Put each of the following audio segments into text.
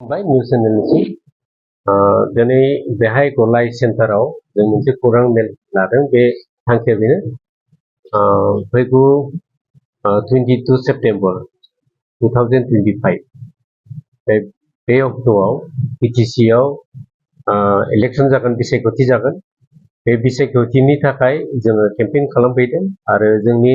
बाय news चेनेलनिसिम दिनै बेहाय गलाय सेन्टाराव जों मोनसे खौरां मेल लादों। बे थांखिया बेनो फैगौ 22 सेप्टेम्बर 2025 बे अक्ट'आव बिटिसि आव इलेक्शन जागोन, बिसायख'थि जागोन। बे बिसायख'थिनि थाखाय जोङो केम्पेइन खालामफैदों आरो जोंनि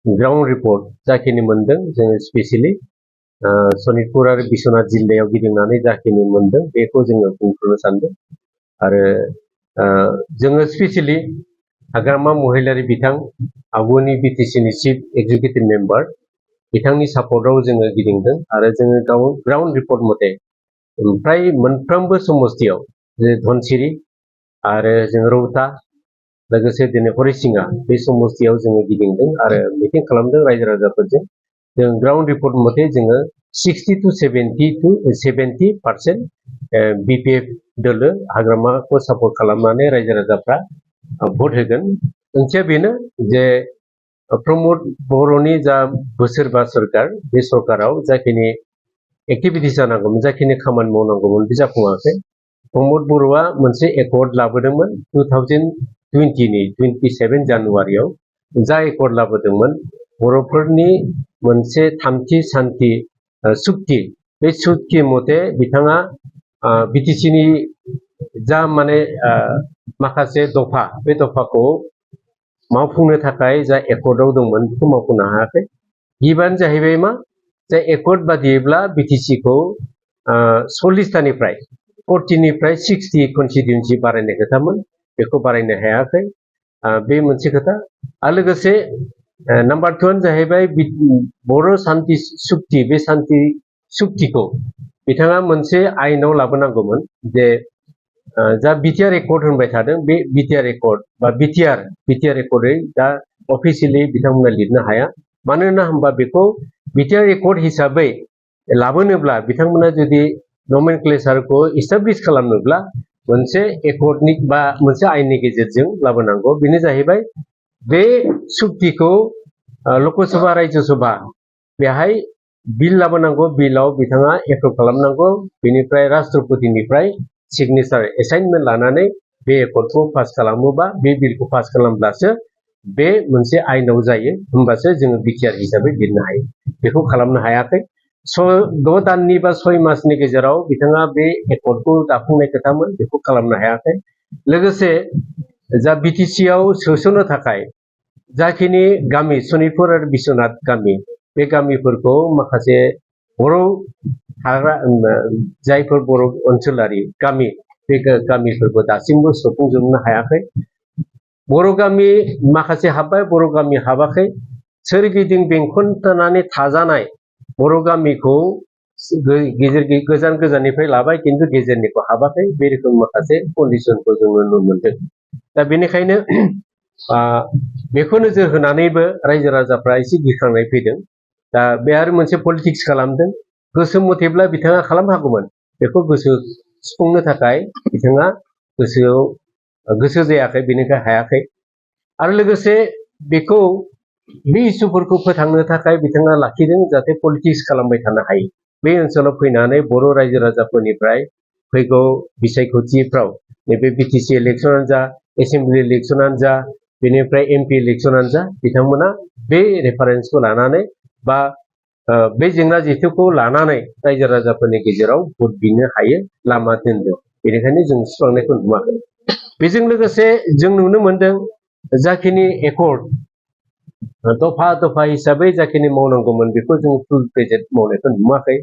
ग्राउन्ड रिपर्ट जाखिनि मोनदों जोङो स्पेसियेलि सनितपुर आरो बिश्वनाथ जिल्लायाव गिदिंनानै जाखिनि मोनदों बेखौ जोङो बुंफोरनो सानदों। आरो जोङो स्पेसियेलि हाग्रामा महिलारि बिथां आगुनि बिटिसिनि चिफ एक्जिकिउटिभ मेम्बार बिथांनि सापर्टआव जोङो गिदिंदों आरो जोङो ग्राउन्ड रिपर्ट मथे फ्राय मोनफ्रोमबो समस्तियाव जे धनसिरि आरो जों रौता लोगोसे दिनै हरिसिङा बे समस्तियाव जोङो गिदिंदों आरो मिटिं खालामदों रायजो राजाफोरजों। जों ग्राउन्ड रिपर्ट मथे जोङो 60 to 70% बिपिएफ दोलो हाग्रामाखौ सापर्ट खालामनानै रायजो राजाफ्रा भट होगोन। ओंथिया बेनो जे प्रमद बर'नि जा बोसोरबा सरकार, बे सरकाराव जाखिनि एक्टिभिटिस जानांगौमोन, जाखिनि खामानि मावनांगौमोन बे जाफुङाखै। प्रमद बर'आ मोनसे एकर्ड लाबोदोंमोन 2020नि 27 जानुवारियाव। जा एकर्ड लाबोदोंमोन बर'फोरनि मोनसे थामथि सान्थि सुक्ति, बे सुक्ति मथे बिथाङा बिटिसिनि जा माने माखासे दफा, बे दफाखौ मावफुंनो थाखाय जा एकर्डआव दंमोन बेखौ मावफुंनो हायाखै। गिबियानो जाहैबाय मा, जा एकर्ड बादियैब्ला बिटिसिखौ 40थानिफ्राय 40निफ्राय 60 कनस्टिटिउन्सि बारायनाय खोथामोन, बेखौ बारायनो हायाखै। बे मोनसे खोथा। आरो लोगोसे नाम्बार 2 जाहैबाय बर' सान्थि सुक्ति, बे सान्थि सुक्तिखौ बिथाङा मोनसे आयेनाव लाबोनांगौमोन जे जा बिटिआर एकर्ड होनबाय थादों, बे बिटिआर एकर्ड बा बिटिआर एकर्डै दा अफिसियेलि बिथांमोना लिरनो हाया। मानोना होनबा बेखौ बिटिआर एकर्ड हिसाबै लाबोनोब्ला बिथांमोना जुदि नमेनक्लेचारखौ इस्टाब्लिश खालामनोब्ला मोनसे एकर्डनि बा मोनसे आयेननि गेजेरजों लाबोनांगौ। बेनो जाहैबाय बे सुक्तिखौ लकसभा राज्यसभा बेहाय बिल लाबोनांगौ, बिलाव बिथाङा एप्रुभ खालामनांगौ, बेनिफ्राय राष्ट्रपतिनिफ्राय सिगनेचार एसाइनमेन्ट लानानै बे एकर्डखौ पास खालामोबा, बे बिलखौ पास खालामब्लासो बे मोनसे आयेनाव जायो, होमबासो जोङो बिटिआर हिसाबै लिरनो हायो। बेखौ खालामनो हायाखै। 6 दाननि बा 6 मासनि गेजेराव बिथाङा बे एकर्डखौ दाफुंनाय खोथामोन, बेखौ खालामनो हायाखै। लोगोसे जा बिटिसिआव सोसननो थाखाय जाखिनि गामि सनितपुर आरो बिश्वनाथ गामि, बे गामिफोरखौ माखासे बर' थाग्रा जायफोर बर' ओनसोलारि गामि, बे गामिफोरखौ दासिमबो सुफुंजोबनो हायाखै। बर' गामि माखासे हाबबाय, बर' गामि हाबाखै। सोरगिदिं बेंखननानै थाजानाय बर' गामिखौ गोजान गोजाननिफ्राय लाबाय, खिन्थु गेजेरनिखौ हाबाखै। बे रोखोम माखासे कन्डिसनखौ जों नुनो मोनदों। दा बेनिखायनो बेखौ नोजोर होनानैबो रायजो राजाफ्रा एसे गिखांनाय फैदों। दा बे आरो मोनसे पलिटिक्स खालामदों। गोसो मथेब्ला बिथाङा खालामनो हागौमोन, बेखौ गोसो सुफुंनो थाखाय बिथाङा गोसो जायाखै, बेनिखाय हायाखै। आरो लोगोसे बेखौ बे इसुफोरखौ फोथांनो थाखाय बिथाङा लाखिदों, जाहाथे पलिटिक्स खालामबाय थानो हायो। बे ओनसोलाव फैनानै बर' रायजो राजाफोरनिफ्राय फैगौ बिसायख'थिफ्राव नैबे बिटिसि इलेक्सनानो जा, एसेम्बलि इलेक्सनानो जा, बेनिफ्राय एमपि इलेक्सनानो जा, बिथांमोना बे रेफारेन्सखौ लानानै बा बे जेंना जेथोखौ लानानै रायजो राजाफोरनि गेजेराव भट बिनो हायो लामा दोनदों। बेनिखायनो जों सुस्रांनायखौ नुवाखै। बेजों लोगोसे जों नुनो मोनदों जाखिनि एकर्ड दफा दफा हिसाबै जाखिनि मावनांगौमोन बेखौ जों फुल प्रेजेन्ट मावनायखौ नुवाखै।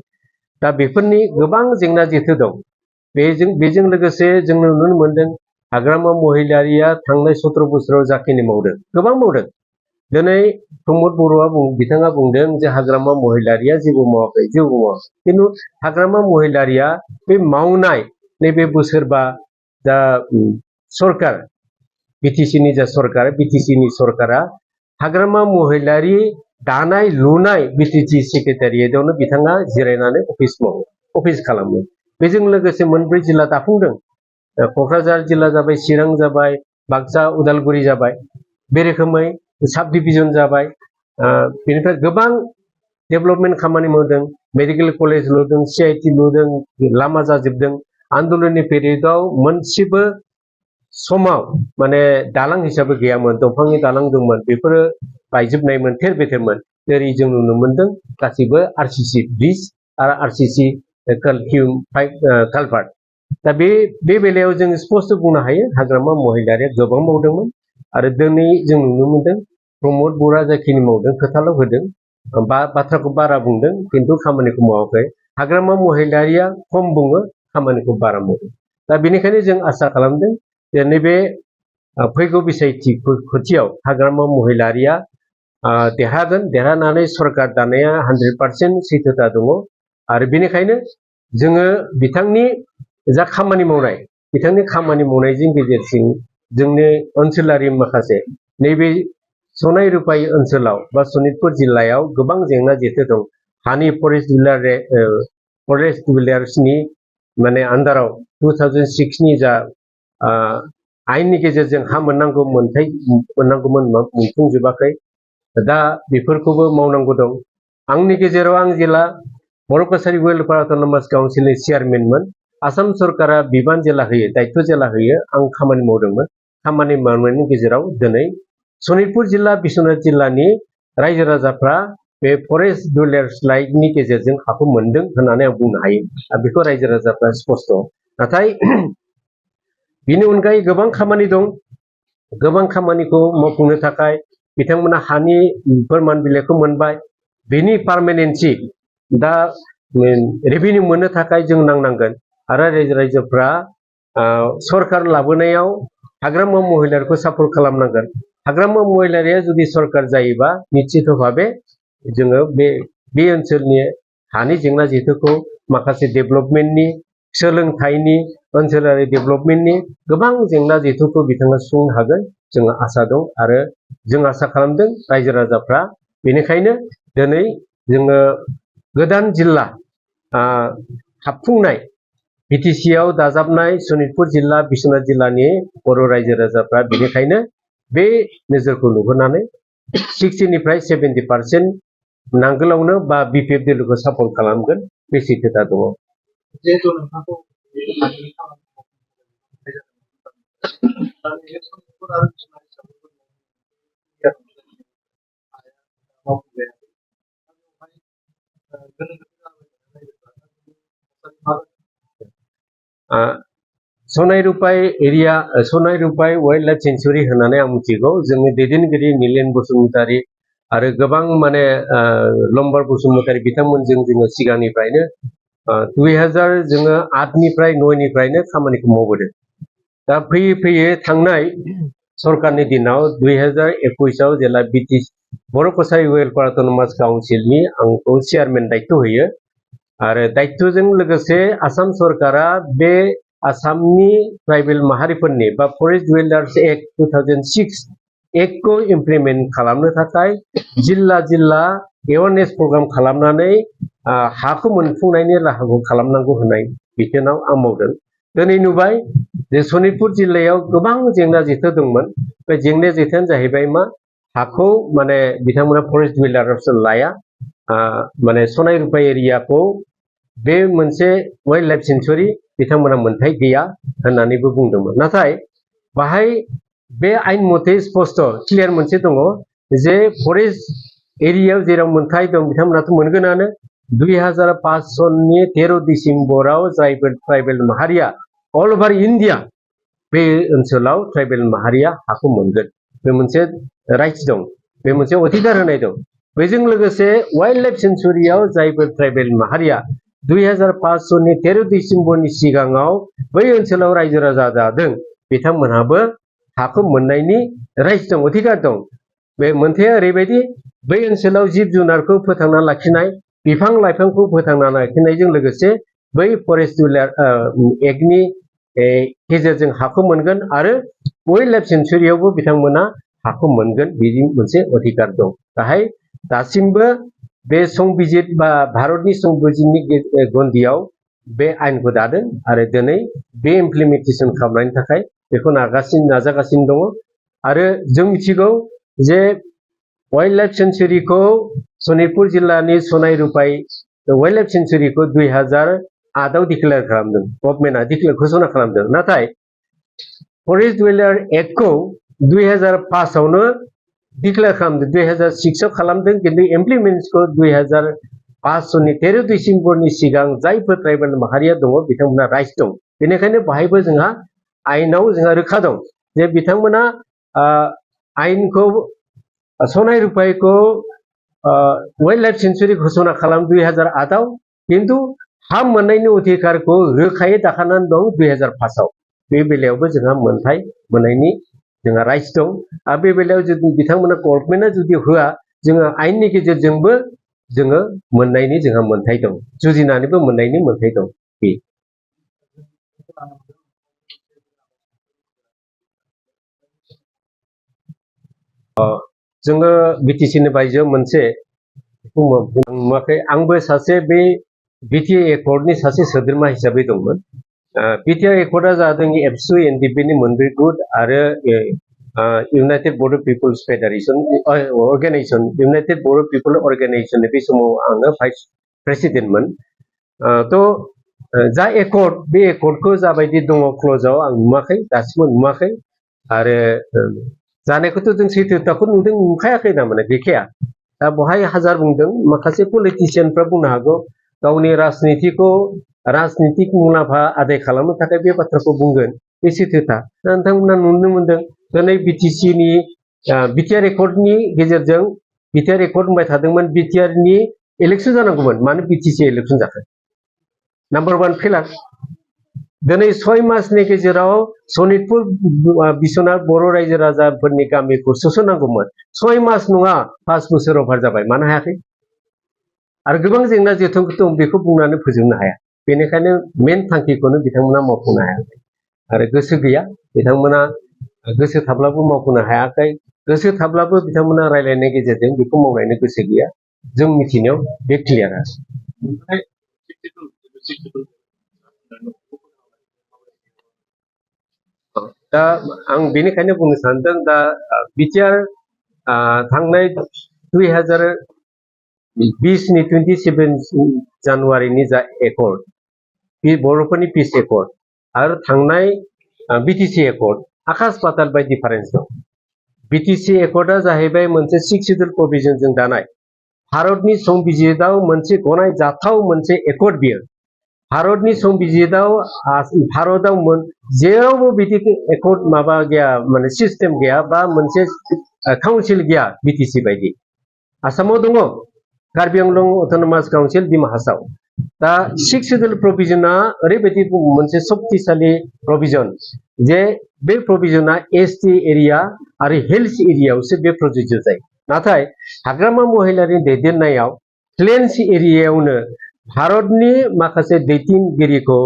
दा बेफोरनि गोबां जेंना जेथो दं। बेजों लोगोसे जों नुनो मोनदों हाग्रामा महिलारिया थांनाय 17 बोसोराव जाखिनि मावदों, गोबां मावदों। दिनै प्रमद बर'आ बिथाङा बुंदों जे हाग्रामा महिलारिया जेबो मावाखै, खिन्थु हाग्रामा महिलारिया बे मावनाय नैबे बोसोरबा जा सरकार, बिटिसिनि जा सरकार, बिटिसिनि सरकारा हाग्रामा महिलारि दानाय लुनाय बिटिसि सेक्रेटारियेटआवनो बिथाङा जिरायनानै अफिस खालामो। बेजों लोगोसे मोनब्रै जिल्ला दाफुंदों। क'क्राझार जिल्ला जाबाय, चिरां जाबाय, बाक्सा उदालगुरि जाबाय। बे रोखोमै साब डिभिजन जाबाय। बेनिफ्राय गोबां डेभेलपमेन्ट खामानि मावदों। मेडिकल कलेज लुदों CIT लुदों लामा जाजोबदों आन्दोलननि पेरियडआव मोनसेबो समाव माने दालां हिसाबै गैयामोन दंफांनि दालां दंमोन बेफोरो बायजोबनायमोन थेर बेथेरमोन जेरै जों नुनो मोनदों गासिबो RCC ब्रिज आरो RCC कालभार्ट दा बे बेलायाव जों स्पष्ट बुंनो हायो हाग्रामा महिलारिया गोबां मावदोंमोन आरो दिनै जों नुनो मोनदों प्रमद बर'आ जाखिनि मावदों खोथाल' होदों बाथ्राखौ बारा बुंदों खिन्थु खामानिखौ मावाखै हाग्रामा महिलारिया खम बुङो खामानिखौ बारा मावो दा बेनिखायनो जों आसा खालामदों जे नैबे फैगौ बिसायथि खोथियाव हाग्रामा महिलारिया देरहागोन देरहानानै सरकार दानाया 100% सैथोता दङ आरो बेनिखायनो जोङो बिथांनि जा खामानि मावनायजों गेजेरजों जोंनि ओनसोलारि माखासे नैबे सनाय रुपाई ओनसोलाव बा सनितपुर जिल्लायाव गोबां जेंना जेथो दं हानि फरेस्ट डिविलार्सनि माने आन्दाराव 2006 नि जा आयेननि गेजेरजों हा मोननांगौमोन मोनफुंजोबाखै दा बेफोरखौबो मावनांगौ दं आंनि गेजेराव आं जेला बर' कसारी वेलफेयार अट'नमास काउन्सिलनि चेयारमेनमोन आसाम सरकारा बिबान जेला होयो दायित्व जेला होयो आं खामानि मावदोंमोन खामानि मावनायनि गेजेराव दिनै सनितपुर जिल्ला बिश्वनाथ जिल्लानि रायजो राजाफ्रा बे फरेस्ट डिविलार्स राइटनि गेजेरजों हाखौ मोनदों होननानै आं बुंनो हायो बेखौ रायजो राजाफ्रा स्पष्ट नाथाय बिनि अनगायै गोबां खामानि दं गोबां खामानिखौ मावफुंनो थाखाय बिथांमोना हानि फोरमान बिलाइखौ मोनबाय बेनि पार्मानेन्सि दा रेभिनिउ मोननो थाखाय जों नांनांगोन आरो रायजोफ्रा सरकार लाबोनायाव हाग्रामा महिलारिखौ सापर्ट खालामनांगोन हाग्रामा महिलारिया जुदि सरकार जायोबा निश्चित भाबे जोङो बे ओनसोलनि हानि जेंना जेथोखौ माखासे डेभेलपमेन्टनि सोलोंथाइनि ओनसोलारि डेभेलपमेन्टनि गोबां जेंना जेथोखौ बिथाङा सुफुंनो हागोन जोङो आसा दं आरो जों आसा खालामदों रायजो राजाफ्रा बेनिखायनो दिनै जोङो गोदान जिल्ला हाबफुंनाय BTC आव दाजाबनाय सनितपुर जिल्ला बिश्वनाथ जिल्लानि बर' रायजो राजाफ्रा बेनिखायनो बे नोजोरखौ नुहुरनानै 60 निफ्राय 70% नांगोलावनो बा BPF दोलोखौ सापर्ट खालामगोन बे सैथोता दङ जिहेतु नोंथांखौ सनाय रुपाई एरिया सनाय रुपाई वाइल्ड लाइफ सेंचुरी होननानै आं मिथिगौ जोंनि दैदेनगिरि नीलेन बसुमतारी आरो गोबां माने लम्बार बसुमतारी बिथांमोनजों जोङो सिगांनिफ्रायनो 2008 निफ्राय 9 निफ्रायनो खामानिखौ मावबोदों दा फैयै फैयै थांनाय सरकारनि दिनाव 2021 आव जेला बर' कसारी वेलफेयार अट'नमास काउन्सिलनि आंखौ चेयारमेन दायित्व होयो आरो दायित्वजों लोगोसे आसाम सरकारा बे आसामनि ट्राइबेल माहारिफोरनि बा फरेस्ट डिविलार्स एक्ट 2006 एक्टखौ इमप्लिमेन्ट खालामनो थाखाय जिल्ला जिल्ला एवारनेस प्रग्राम खालामनानै हाखौ मोनफुंनायनि राहाखौ खालामनांगौ होननाय बिथोनाव आं मावदों दिनै नुबाय जे सनितपुर जिल्लायाव गोबां जेंना जेथो दंमोन बे जेंना जेथोआनो जाहैबाय मा हाखौ माने बिथांमोना फरेस्ट डिविलार्स लाया माने सनाय रुपाई एरियाखौ बे मोनसे वाइल्ड लाइफ सेंचुरी बिथांमोना मोनथाय गैया होननानैबो बुंदोंमोन नाथाय बाहाय बे आयेन मथे स्पष्ट क्लियार मोनसे दङ जे फरेस्ट एरियायाव जेराव मोनथाय दं बिथांमोनाथ' मोनगोनानो 2005 सननि 13 डिसेम्बराव जायफोर ट्राइबेल माहारिया अल ओभार इन्डिया बे ओनसोलाव ट्राइबेल माहारिया हाखौ मोनगोन बे मोनसे राइट्स दं बे मोनसे अधिकार होनाय दं बेजों लोगोसे वाइल्ड लाइफ सेंचुरीयाव जायफोर ट्राइबेल माहारिया 2005 सननि 13 डिसेम्बरनि सिगाङाव बै ओनसोलाव रायजो राजा जादों बिथांमोनहाबो हाखौ मोननायनि राइट्स दं अधिकार दं बे मोनथाया ओरैबायदि बै ओनसोलाव जिब जुनारखौ फोथांना लाखिनाय बिफां लाइफांखौ फोथांना लाखिनायजों लोगोसे बै फरेस्ट एक्टनि गेजेरजों हाखौ मोनगोन आरो वाइल्ड लाइफ सेंचुरीयावबो बिथांमोना हाखौ मोनगोन बिदि मोनसे अधिकार दं दाहाय दासिमबो बे संबिजित बा भारतनि संबिजितनि गन्दियाव बे आयेनखौ दादों आरो दिनै बे इमप्लिमेन्टेसन खालामनायनि थाखाय बेखौ नाजागासिनो दङ आरो जों मिथिगौ जे वाइल्ड लाइफ सेंचुरीखौ सनितपुर जिल्लानि सनाय रुपाई वाइल्ड लाइफ सेंचुरीखौ 2008 आव डिक्लेयार खालामदों गभर्नमेन्टआ डिक्लेयार घोषणा खालामदों नाथाय फरेस्ट डुवेलार एक्टखौ 2005 आवनो डिक्लेयार खालामदों 2006 आव खालामदों किन्तु इमप्लिमेन्ट्सखौ 2005 सननि 13 डिसेम्बरनि सिगां जायफोर ट्राइबेल माहारिया दङ बिथांमोना राइट्स दं बेनिखायनो बाहायबो जोंहा आयेनाव जोंहा रोखा दं जे बिथांमोना आयेनखौ सनाय रुपायखौ वाइल्ड लाइफ सेंचुरी घोषणा खालाम 2008 आव किन्तु हा मोननायनि अधिकारखौ रोखायै दाखानानै दं 2005 आव बे बेलायावबो जोंहा मोनथाय मोननायनि जोंहा राइट्स दं आरो बे बेलायाव जुदि बिथांमोना गभर्नमेन्टआ जुदि होआ जोङो आयेननि गेजेरजोंबो जोङो मोननायनि जोंहा मोनथाय दं जुजिनानैबो मोननायनि मोनथाय दं बे जोङो बिटिसिनि बायजोआव मोनसे नुवाखै आंबो सासे बे बिटिए एकर्डनि सासे सोद्रोमा हिसाबै दंमोन बिटिआर एकर्डआ जादों एबसु एनडिपिनि मोनब्रै गुट आरो यूनाइटेड बर' पिपल्स फेडारेशन अर्गेनाइजेशन यूनाइटेड बर' पिपल अर्गेनाइजेशन बे समाव आङो भाइस प्रेसिडेन्टमोन थ' जा एकर्ड बे एकर्डखौ जाबायदि दङ क्ल'जआव आं नुवाखै दासिमबो नुवाखै आरो जानायखौथ' जों सैथोथाखौ नुदों नुखायाखै थारमाने गैखाया दा बहाय हाजार बुंदों माखासे पलिटिशियानफ्रा बुंनो हागौ गावनि राजनितिक मुलाम्फा आदाय खालामनो थाखाय बे बाथ्राखौ बुंगोन बे सैथोथा नोंथांमोना नुनो मोनदों दिनै बिटिसिनि बिटिआर एकर्डनि गेजेरजों बिटिआर एकर्ड होनबाय थादोंमोन बिटिआरनि इलेक्सन जानांगौमोन मानो बिटिसि इलेक्सन जाखो नाम्बार 1 फेलार दिनै 6 मासनि गेजेराव सनितपुर बिश्वनाथ बर' रायजो राजाफोरनि गामिखौ सोसननांगौमोन 6 मास नङा 5 बोसोर अभार जाबाय मानो हायाखै आरो गोबां जेंना जेथो दं बेखौ बुंनानै फोजोबनो हाया बेनिखायनो मेन थांखिखौनो बिथांमोना मावफुंनो हायाखै आरो गोसो गैया बिथांमोना गोसो थाब्लाबो मावफुंनो हायाखै गोसो थाब्लाबो बिथांमोना रायलायनायनि गेजेरजों बेखौ मावनायनि गोसो गैया जों मिथिनायाव बे क्लियार दा आं बेनिखायनो बुंनो सानदों दा बिटिआर थांनाय 2020 नि 27 जानुवारिनि जा एकर्ड बे बर'फोरनि पिस एकर्ड आरो थांनाय बिटिसि एकर्ड आकाश पाताल बाय डिफारेन्स दं बिटिसि एकर्डआ जाहैबाय मोनसे 6 शिड्यूल प्रोविजनजों दानाय भारतनि संबिजिताव मोनसे गनायजाथाव मोनसे एकर्ड बियो भारतनि संबिजिताव भारतआव जेरावबो बिदि एकर्ड माबा गैया माने सिस्टेम गैया बा मोनसे काउन्सिल गैया बिटिसि बायदि आसामाव दङ कार्बि आंलं अट'नमास काउन्सिल डिमा हासाव दा 6 शिड्यूल प्रोविजना ओरैबायदि मोनसे शक्तिशाली प्रोविजन जे बे प्रोविजना एसटी एरिया आरो हिल्स एरियायावसो बे प्रযোज्य जायो नाथाय हाग्रामा महिलारिनि दैदेननायाव प्लेन्स एरियायावनो भारतनि माखासे दैदेनगिरिखौ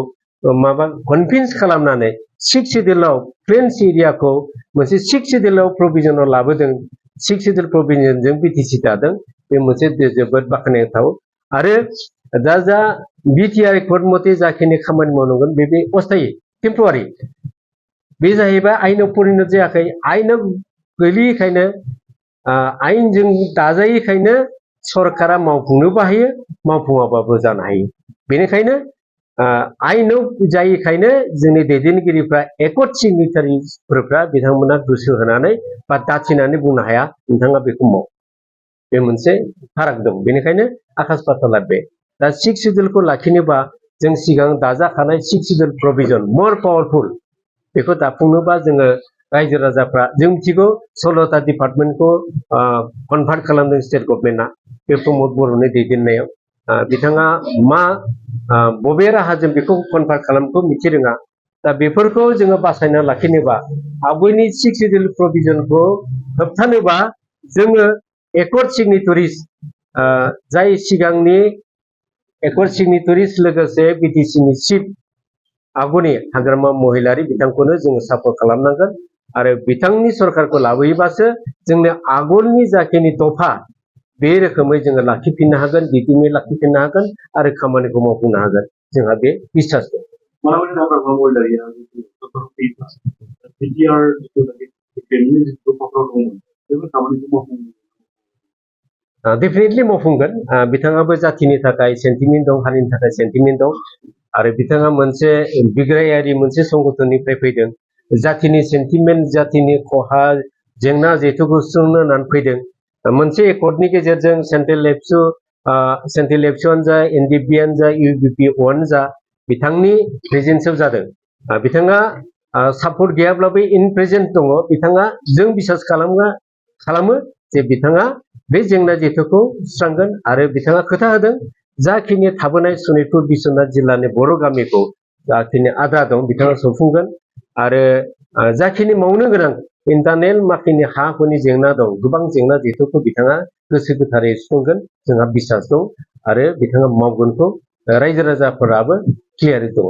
माबा कनभिन्स खालामनानै 6 शिड्यूलाव प्लेन्स एरियाखौ मोनसे 6 शिड्यूलाव प्रोविजनाव लाबोदों 6 शिड्यूल प्रोविजनजों बिटिसि दादों बे मोनसे जोबोद बाख्नायथाव आरो दा जा बिटिआर एकर्ड मथे जाखिनि खामानि मावनांगोन बे अस्थायी टेम्परारि बे जाहैबाय आयेनाव परिणत जायाखै आयेनाव गोलैयैखायनो आयेनजों दाजायैखायनो सरकारा मावफुंनोबो हायो मावफुङाबाबो जानो हायो बेनिखायनो आयेनाव जायैखायनो जोंनि दैदेनगिरिफ्रा एकर्ड सिगनेटारिफोरा बिथांमोना गोसो होनानै बा दाथिनानै बुंनो हाया नोंथाङा बेखौ माव बे मोनसे फाराग दं बेनिखायनो आकाश पाताला बे दा 6 शिड्यूलखौ लाखिनोबा जों सिगां दाजाखानाय 6 शिड्यूल प्रोविजन मोर पावारफुल बेखौ दाफुंनोबा जोङो रायजो राजाफ्रा जों मिथिगौ 16टा डिपार्टमेन्टखौ कनभार्ट खालामदों स्टेट गभर्नमेन्टआ बे प्रमद बर'नि दैदेननायाव बिथाङा मा बबे राहाजों बेखौ कनभार्ट खालामखौ मिथि रोङा दा बेफोरखौ जोङो बासायना लाखिनोबा आवगायनि 6 शिड्यूल प्रोविजनखौ होबथानोबा जोङो एकर्ड सिगनेटरिस जाय सिगांनि एकर्ड सिगनेटरिस लोगोसे बिटिसिनि चिफ आगुनि हाग्रामा महिलारि बिथांखौनो जोङो सापर्ट खालामनांगोन आरो बिथांनि सरकारखौ लाबोयोबासो जोंनि आगोलनि जाखिनि दफा बे रोखोमै जोङो लाखिफिननो हागोन दिदोमै लाखिफिननो हागोन आरो खामानिखौ मावफुंनो हागोन जोंहा बे बिसास दं डेफिनेटलि मावफुंगोन बिथाङाबो जाथिनि थाखाय सेन्टिमेन्ट दं हारिनि थाखाय सेन्टिमेन्ट दं आरो बिथाङा मोनसे बिग्रायारि मोनसे संगठननिफ्राय फैदों जातिनि सेन्टिमेन्ट जातिनि खहा जेंना जेथुखौ सुस्रांनो होननानै फैदों मोनसे एकर्डनि गेजेरजों सेन्ट्रेल एबसुआनो जा एनडिपिआनो जा इउबिपिअआनो जा बिथांनि प्रेजेन्सआव जादों बिथाङा सापर्ट गैयाब्लाबो इन प्रेजेन्ट दङ बिथाङा जों बिसास खालामो जे बिथाङा बे जेंना जेथोखौ सुस्रांगोन आरो बिथाङा खोथा होदों जाखिनि थाबोनाय सनितपुर बिश्वनाथ जिल्लानि बर' गामिखौ जाखिनि आद्रा दं बिथाङा सौफुंगोन आरो जाखिनि मावनो गोनां इन्टारनेल माखासे हा हुनि जेंना दं गोबां जेंना जेथोखौ बिथाङा गोसो गोथारै सुफुंगोन जोंहा बिसास दं आरो बिथाङा मावगोनखौ रायजो राजाफोराबो क्लियारै दङ।